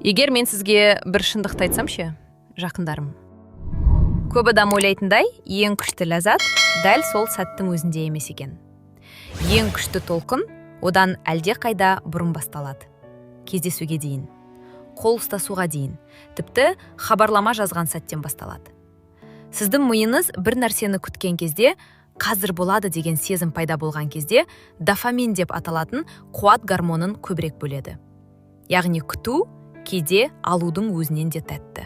Егер мен сізге бір шындықты айтсам ше, жақындарым? Көп адам ойлайтындай, ең күшті ләззат дәл сол сәттің өзінде емес екен. Ең күшті толқын одан әлдеқайда бұрын басталады. Кездесуге дейін, қол ұстасуға дейін, тіпті хабарлама жазған сәттен басталады. Сіздің миыңыз бір нәрсені күткен кезде, қазір болады деген сезім пайда болған кезде, дофамин деп аталатын қуат гормонын көбірек бөледі. Яғни күту кейде алудың өзінен де тәтті.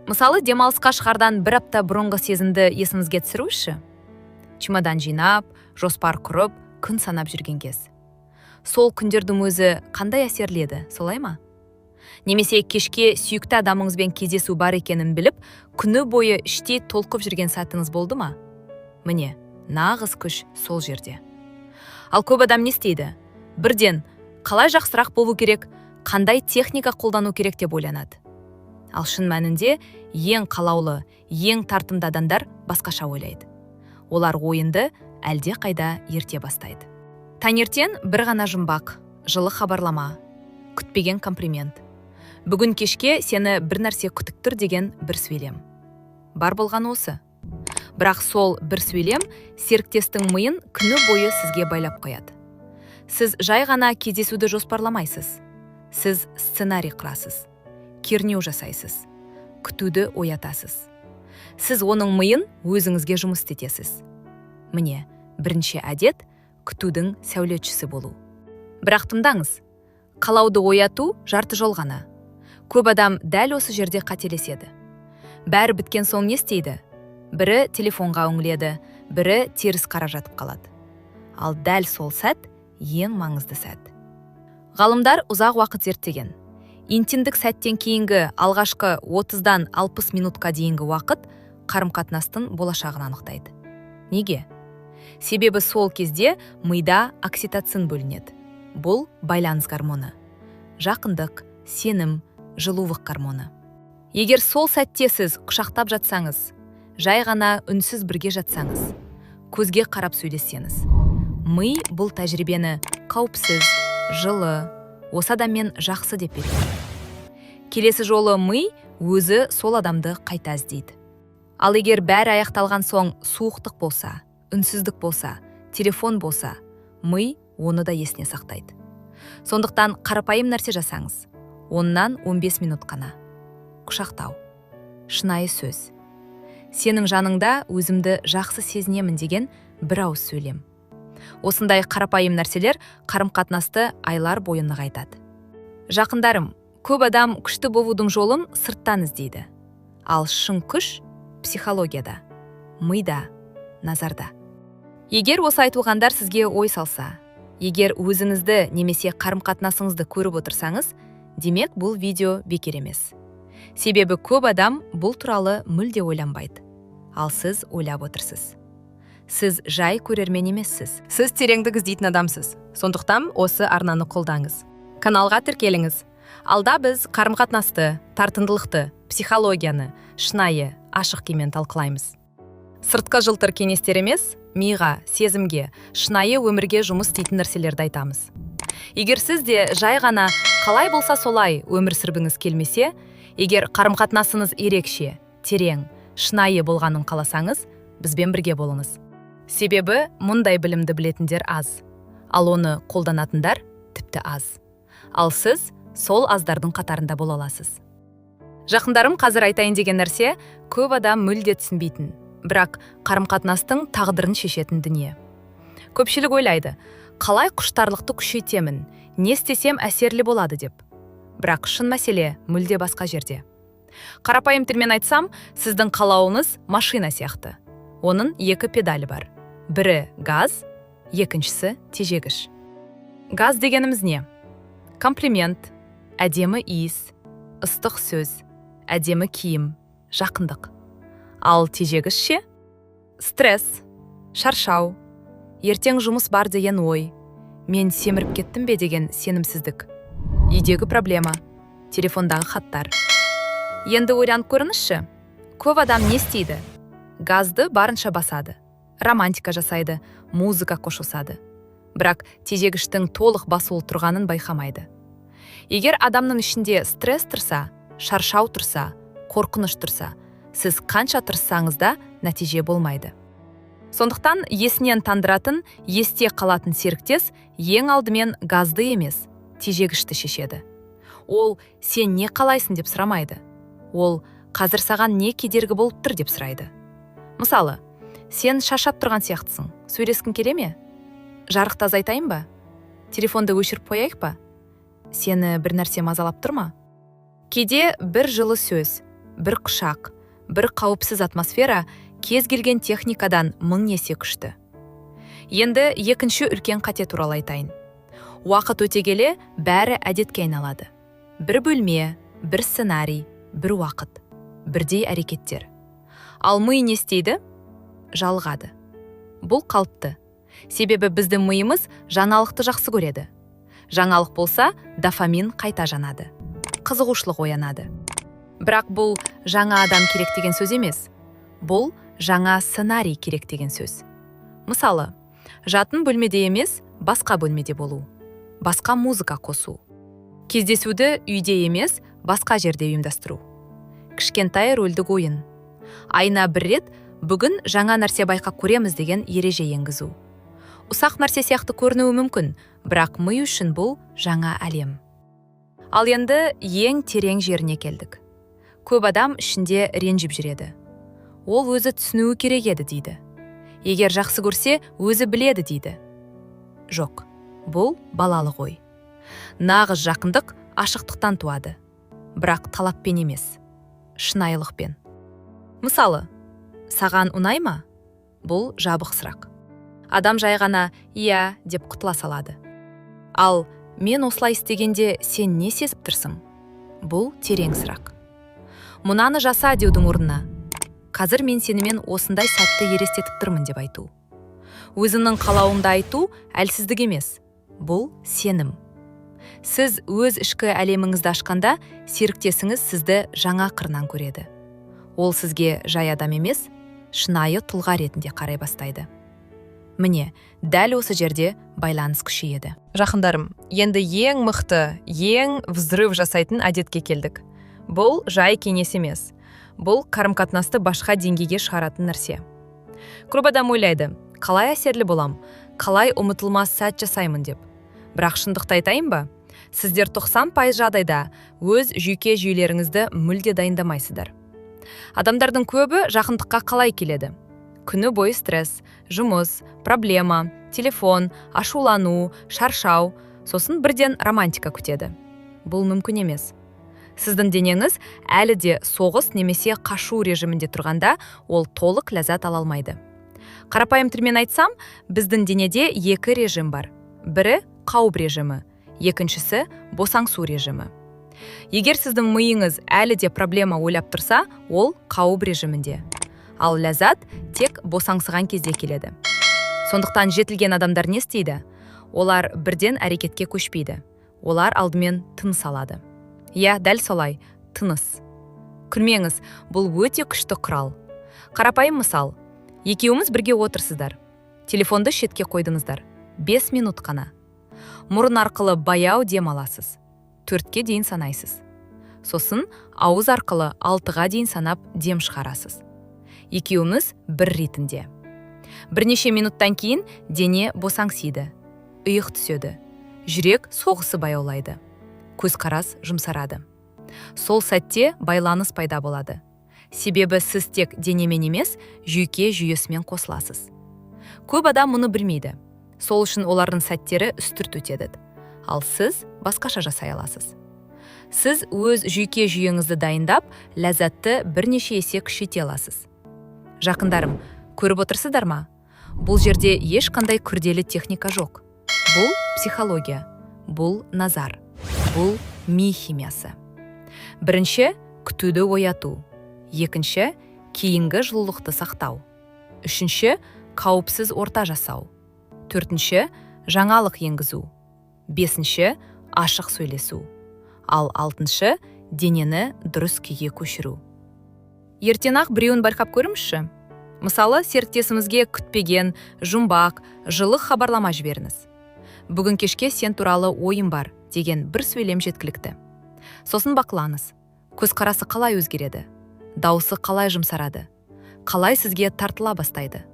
Мысалы, демалысқа шығардан бір апта бұрынғы сезімді есіңізге түсіріңізші. Чемодан жинап, жоспар құрып, күн санап жүрген кез. Сол күндердің өзі қандай әсерлі еді, солай ма? Немесе кешке сүйікті адамыңызбен кездесу бар екенін біліп, күні бойы іштей толқып жүрген сәтіңіз болды ма? Міне, нағыз күш сол жерде. Ал көп адам не істейді? Бірден қалай жақсырақ болу керек, қандай техника қолдану керек деп ойланады. Ал шын мәнінде ең қалаулы, ең тартымды адамдар басқаша ойлайды. Олар ойынды әлде қайда ерте бастайды. Таңертең бір ғана жұмбақ, жылы хабарлама, күтпеген комплимент. «Бүгін кешке сені бір нәрсе күтіп тұр» деген бір сөйлем. Бар болған осы. Бірақ сол бір сөйлем серіктестің миын күні бойы сізге байлап қояды. Сіз жай ғана кездесуді жоспарламайсыз. Сіз сценарий құрасыз, кернеу жасайсыз, күтуді оятасыз. Сіз оның миын өзіңізге жұмыс істетесіз. Міне, бірінші әдет: күтудің сәулетшісі болу. Бірақ тыңдаңыз, қалауды ояту жарты жол ғана. Көп адам дәл осы жерде қателеседі. Бәрі біткен соң не істейді? Бірі телефонға үңіледі, бірі теріс қарап жатып қалады. Ал дәл сол сәт ең маңызды сәт. Ғалымдар ұзақ уақыт зерттеген: интимдік сәттен кейінгі алғашқы 30-дан 60 минутқа дейінгі уақыт қарым-қатынастың болашағын анықтайды. Неге? Себебі сол кезде мида окситоцин бөлінеді. Бұл байланыс гормоны, жақындық, сенім, жылулық гормоны. Егер сол сәтте сіз құшақтап жатсаңыз, жай ғана үнсіз бірге жатсаңыз, көзге қарап сөйлессеңіз, ми бұл тәжірибені қауіпсіз, жылы, осы адаммен жақсы деп белгілейді. Келесі жолы ми өзі сол адамды қайта іздейді. Ал егер бәрі аяқталған соң суықтық болса, үнсіздік болса, телефон болса, ми оны да есіне сақтайды. Сондықтан қарапайым нәрсе жасаңыз, 10-нан 15 минут қана: құшақтау, шынайы сөз, «Сенің жаныңда өзімді жақсы сезінемін» деген бір ауыз сөйлем. Осындай қарапайым нәрселер қарым-қатынасты айлар бойы нығайтады. Жақындарым, көп адам күшті болудың жолын сырттан іздейді. Ал шын күш психологияда, мида, назарда. Егер осы айтылғандар сізге ой салса, егер өзіңізді немесе қарым-қатынасыңызды көріп отырсаңыз, демек, бұл видео бекер емес. Себебі көп адам бұл туралы мүлде ойланбайды. Ал сіз ойлап отырсыз. Сіз жай көрермен емессіз. Сіз тереңдік іздейтін адамсыз. Сондықтан осы арнаны қолдаңыз. Каналға тіркеліңіз. Алда біз қарым-қатынасты, тартымдылықты, психологияны шынайы, ашық күймен талқылаймыз. Сыртқы жылтыр кеңестер емес, миға, сезімге, шынайы өмірге жұмыс істейтін нәрселерді айтамыз. Егер сіз де жай ғана қалай болса солай өмір сүргіңіз келмесе, егер қарым-қатынасыңыз ерекше, терең, шынайы болғанын қаласаңыз, бізбен бірге болыңыз. Себебі мұндай білімді білетіндер аз, ал оны қолданатындар тіпті аз. Ал сіз сол аздардың қатарында бола аласыз. Жақындарым, қазір айтайын деген нәрсе көп адам мүлде түсінбейтін, бірақ қарым-қатынастың тағдырын шешетін дүние. Көпшілік ойлайды: қалай құштарлықты күшейтемін, не істесем әсерлі болады деп. Бірақ шын мәселе мүлде басқа жерде. Қарапайым тілмен айтсам, сіздің қалауыңыз машина сияқты. Оның екі педалі бар: бірі газ, екіншісі тежегіш. Газ дегеніміз не? Комплимент, әдемі иіс, ыстық сөз, әдемі киім, жақындық. Ал тежегіш ше? Стресс, шаршау, ертең жұмыс бар деген ой, мен семіріп кеттім бе деген сенімсіздік, үйдегі проблема, телефондағы хаттар. Енді ойланып көріңізші, көп адам не істейді? Газды барынша басады, романтика жасайды, музыка қосады, бірақ тежегіштің толық басулы тұрғанын байқамайды. Егер адамның ішінде стресс тұрса, шаршау тұрса, қорқыныш тұрса, сіз қанша тырыссаңыз да, нәтиже болмайды. Сондықтан есінен тандыратын, есте қалатын серіктес ең алдымен газды емес, тежегішті шешеді. Ол «Сен не қалайсың?» деп сұрамайды. Ол «Қазір саған не кедергі болып тұр?» деп сұрайды. Мысалы, «Сен шаршап тұрған сияқтысың, сөйлескің келе ме? Жарықты азайтайын ба? Телефонды өшіріп қояйық па? Сені бір нәрсе мазалап тұр ма?» Кейде бір жылы сөз, бір құшақ, бір қауіпсіз атмосфера кез келген техникадан мың есе күшті. Енді екінші үлкен қате туралы айтайын. Уақыт өте келе бәрі әдетке айналады: бір бөлме, бір сценарий, бір уақыт, бірдей әрекеттер. Ал ми не істейді? Жалығады. Бұл қалыпты, себебі біздің миымыз жаңалықты жақсы көреді. Жаңалық болса, дофамин қайта жанады, қызығушылық оянады. Бірақ бұл жаңа адам керек деген сөз емес, бұл жаңа сценарий керек деген сөз. Мысалы, жатын бөлмеде емес, басқа бөлмеде болу, басқа музыка қосу, кездесуді үйде емес, басқа жерде ұйымдастыру, кішкентай рөлдік ойын, айына бір рет «Бүгін жаңа нәрсе байқап көреміз» деген ереже енгізу. Ұсақ нәрсе сияқты көрінуі мүмкін, бірақ ми үшін бұл жаңа әлем. Ал енді ең терең жеріне келдік. Көп адам ішінде ренжіп жүреді. «Ол өзі түсінуі керек еді», – дейді. «Егер жақсы көрсе, өзі біледі», – дейді. Жоқ, бұл балалық ой. Нағыз жақындық ашықтықтан туады, бірақ талаппен емес, шынайылықпен. Мысалы, «Саған ұнай ма?» Бұл жабық сұрақ. Адам жай ғана «иә» деп құтыла салады. Ал «Мен осылай істегенде, сен не сезіп тұрсың?» Бұл терең сұрақ. «Мынаны жаса» деудің орнына «Қазір мен сенімен осындай сәтті елестетіп тұрмын» деп айту. Өзіңнің қалауыңды айту әлсіздік емес, бұл сенім. Сіз өз ішкі әлеміңізді ашқанда, серіктесіңіз сізді жаңа қырынан көреді. Ол сізге жай адам емес, шынайы тұлға ретінде қарай бастайды. Міне, дәл осы жерде байланыс күшейеді. Жақындарым, енді ең мықты, ең взрыв жасайтын әдетке келдік. Бұл жай кеңес емес, бұл қарым қатынасты басқа деңгейге шығаратын нәрсе. Көп адам ойлайды: «Қалай әсерлі болам, қалай ұмытылмас сәт жасаймын?» деп. Бірақ шындықты айтайын ба? Сіздер 90% жағдайда өз жүйке жүйелеріңізді мүлде дайындамайсыздар. Адамдардың көбі жақындыққа қалай келеді? Күні бойы стресс, жұмыс, проблема, телефон, ашулану, шаршау, сосын бірден романтика күтеді. Бұл мүмкін емес. Сіздің денеңіз әлі де соғыс немесе қашу режимінде тұрғанда, ол толық ләззат ала алмайды. Қарапайым тілмен айтсам, біздің денеде екі режим бар: бірі – қауіп режимі, екіншісі – босаңсу режимі. Егер сіздің миыңыз әлі де проблема ойлап тұрса, ол қауіп режимінде. Ал ләззат тек босаңсыған кезде келеді. Сондықтан жетілген адамдар не істейді? Олар бірден әрекетке көшпейді, олар алдымен тыныс алады. Иә, дәл солай, тыныс. Күлмеңіз, бұл өте күшті құрал. Қарапайым мысал: екеуіңіз бірге отырсыздар, телефонды шетке қойдыңыздар. 5 минут қана. Мұрын арқылы баяу дем аласыз, төртке дейін санайсыз, сосын ауыз арқылы алтыға дейін санап, дем шығарасыз. Екеуіңіз бір ритмде. Бірнеше минуттан кейін дене босаңсиды, иық түседі, жүрек соғысы баяулайды, көзқарас жұмсарады. Сол сәтте байланыс пайда болады, себебі сіз тек денемен емес, жүйке жүйесімен қосыласыз. Көп адам мұны білмейді, сол үшін олардың сәттері үстірт өтеді. Ал сіз басқаша жасай аласыз. Сіз өз жүйке жүйеңізді дайындап, ләззатты бірнеше есе күшейте аласыз. Жақындарым, көріп отырсыздар ма? Бұл жерде ешқандай күрделі техника жоқ. Бұл психология, бұл назар, бұл ми химиясы. Бірінші – күтуді ояту, екінші – кейінгі жылулықты сақтау, үшінші – қауіпсіз орта жасау, төртінші – жаңалық енгізу, бесінші – ашық сөйлесу, ал алтыншы – денені дұрыс күйге көшіру. Ертең-ақ біреуін байқап көріңізші. Мысалы, серіктесімізге күтпеген, жұмбақ, жылы хабарлама жіберіңіз. «Бүгін кешке сен туралы ойым бар» деген бір сөйлем жеткілікті. Сосын бақылаңыз: көзқарасы қалай өзгереді, дауысы қалай жұмсарады, қалай сізге тартыла бастайды.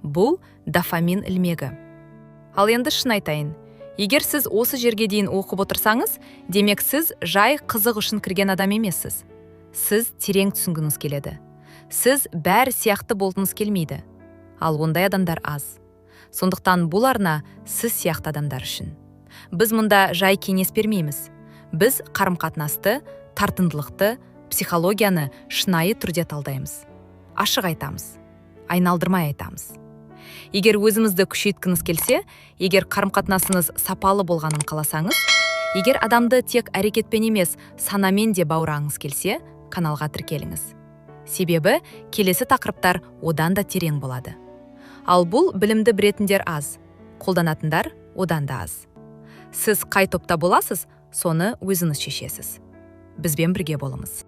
Бұл – дофамин ілмегі. Ал енді шын айтайын: егер сіз осы жерге дейін оқып отырсаңыз, демек, сіз жай қызық үшін кірген адам емессіз. Сіз терең түсінгіңіз келеді, сіз бәрі сияқты болғыңыз келмейді. Ал ондай адамдар аз. Сондықтан бұл арна сіз сияқты адамдар үшін. Біз мұнда жай кеңес бермейміз. Біз қарым-қатынасты, тартымдылықты, психологияны шынайы түрде талдаймыз, ашық айтамыз, айналдырмай айтамыз. Егер өзіңізді күшейткіңіз келсе, егер қарым-қатынасыңыз сапалы болғанын қаласаңыз, егер адамды тек әрекетпен емес, санамен де баурағыңыз келсе, каналға тіркеліңіз. Себебі келесі тақырыптар одан да терең болады. Ал бұл білімді білетіндер аз, қолданатындар одан да аз. Сіз қай топта боласыз, соны өзіңіз шешесіз. Бізбен бірге болыңыз.